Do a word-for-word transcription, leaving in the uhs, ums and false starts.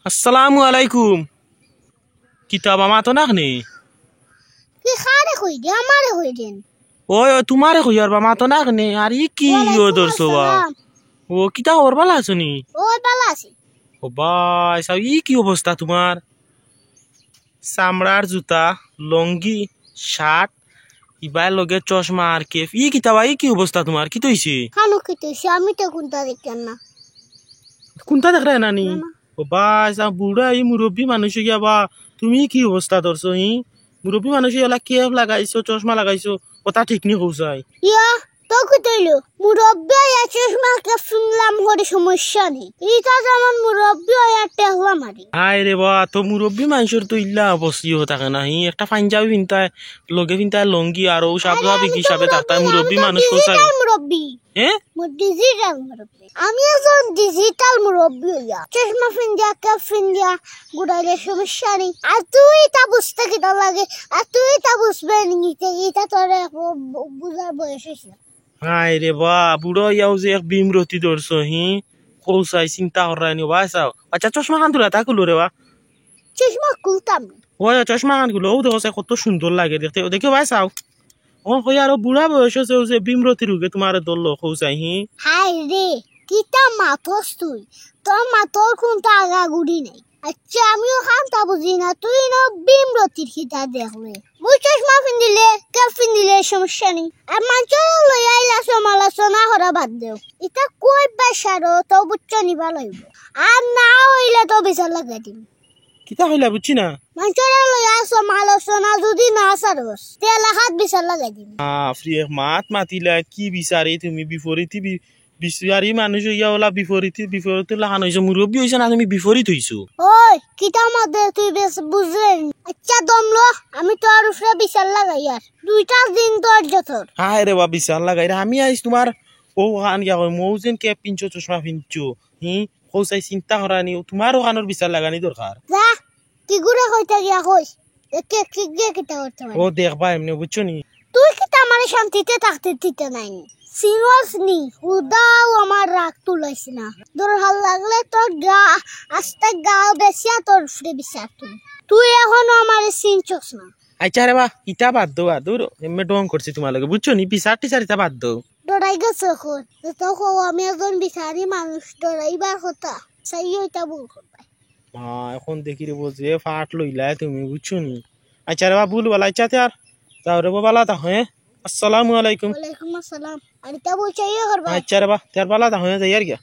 আসসালামু আলাইকুম। কিতা বা, মাতো না কেনে? কি খারে কই দে, আমারে কই দেন। ওই, ওই, তুমারে কইয়ার বা, মাতো না কেনে? আর ই কি ওয়ালাইকুম ইয়ো ধরছো বা? আসসালাম। ও, কিতা খবর, বালা আছো নি? ওই, বালা আছি। ও বা, চাও, ই কি অবস্থা তুমার? চামড়ার জুতা, লুঙ্গি, শার্ট, ইবার লগে চশমা আর কেপ। ই কিতা বা, ই কি অবস্থা তুমার? কিতা অইছে? খানো কিতা অইছে? আমি তো কুনতা দেখতাম না। কুনতা দেখরায় না নি? না, না। ও বা, চাও, বুড়া ই মুরব্বি মানুষ অইয়া বা, তুমি কি অবস্থা ধরছো, হি? মুরব্বি মানুষ অইয়া অলা কেপ লাগাইছো, চশমা লাগাইছো, কথা ঠিক নি কও চাই। ইয়া, তো কিতা অইলো? মুরব্বি অইয়া চশমা কেপ ফিনলাম করি সমস্যা নি। ইতা যেমন মুরব্বি অইয়া টেহলা মারি। হায় রে বা, তো মুরব্বি মানষর তো ইলা অবস্থা থাকে না, হি? একটা পাঞ্জাবি ফিনতায়, লগে ফিনতায় লুঙ্গি, আর অউ সাব আরে, সাব আমি তো হিসাবে মুরব্বি, থাকতায়, আমি মুরব্বি তো মানুষ কও চাই। ডিজিটাল মুরব্বি। হে? মু ডিজিটাল মুরব্বি। আমি একজন ডিজিটাল মুরব্বি অইয়া। চশমা ফিন্দিয়া, কেপ ফিন্দিয়া, ঘুরাইলে সমস্যা নি। আর তুই ইতা বুঝতে কিতা লাগে? আর তুই ইতা বুঝবে নি? ইতা, ইতা তোর এখন বু-, বুঝার বয়স অইছে না। হায় রে বা, বুড়া অইয়াও যে এক বিমরতি ধরছো, হি? কও চাই, চিন্তা কররায় নি, বা চাও। আচ্ছা, চশমা খান তুলা, তা খুলো রে বা। চশমা খুলতাম না। ওই, চশমা খান খুলো, অউ দেখো চাই কত সুন্দর লাগে দেখতে। অউ দেখো বা চাও। অখন কই আরো বুড়া বয়স অইছে, অউ যে বিমরতি রুগে তুমারে ধরলো, কও চাই, হি? হায় রে, কিতা মাতস তুই? তোর মাতর কুনতা আগাগুড়ি নাই। আচ্ছা, আমিও খানতা বুঝি না, তুই না বিমরতির কিতা দেখলে। মুই চশমা ফিন্দিলে, কেপ ফিন্দিলে সমস্যা নি। আর মানষরে লইয়া ইলা সমালোচনা করা বাদ দেও। ইতা কইবার সারো তো বুঝছো নি ভালা অইবো। আর না অইলে তো বিচার লাগাই দিমু। কিতা কইলা বুঝছি না? মানষরে লইয়া সমালোচনা যুদি না সারস, তে এলাকাত বিচার লাগাই দিমু। বাফরে, এক মাত মাতিলা, কি বিচারে তুমি বিপরীতি বি-, বিচারি মানুষ অইয়া অলা বিপরীতি, বিপরীতি লাখান অইছো, মুরব্বি অইছো না তুমি বিপরীত অইছো। ওই, কিতা মাতে তুই বেশ বুঝলে নি? আচ্ছা দম ল, আমি তোর উপরে বিচার লাগাইয়ার। দুইটা দিন ধৈর্য ধর। হায় রে বা, বিচার লাগাইরে, আমি আইজ তুমার অউ খান গিয়া কইমু, অউ যেন কেপ ফিনছো, চশমা ফিনছো, হি, কও চাই চিন্তা কররায় নি, তুমার অখানর বিচার লাগানি দরকার। যা, কিগুরে কইতে গিয়া কইস। একে কিগুরে কিতা করতে পারে? ও দেখবা এমনে, বুঝছো নি? তুই কিতা আমারে শান্তিতে থাকতে দিতে নায় নি? চিনস নি, হুদাউ আমার রাগ তুলাইস না। দরকার লাগলে তোর গা, আস্তা গাউ বেচিয়া তোর উপরে বিচার তুলমু। তুই এখনো আমারে চিনছস না। আচ্ছা রে বা, ইতা বাদ দেও, আ, দূর, এমনে ঢং করছি তুমার লগে, বুঝছো নি? বিচার টিচার ইতা বাদ দেও। ডরাই গেছো অখন। তো কও, আমি একজন বিচারি মানুষ, ডরাইবার কথা। চাইও ইতা ভুল করবায়। মা, অখন দেখি রে বা, যে ফাট লইলায় তুমি, বুঝছো নি? আচ্ছা রে বা, ভুল বালা, আচ্ছা তে আর। যাও রে বা, বালা থাকো, হে? আসসালামু আলাইকুম। ওয়ালাইকুম আসসালাম। আর ইতা ভুল চাইও করবায়। আচ্ছা রে বা, তে আর বালা থাকো, হে? যাইয়ার গিয়া।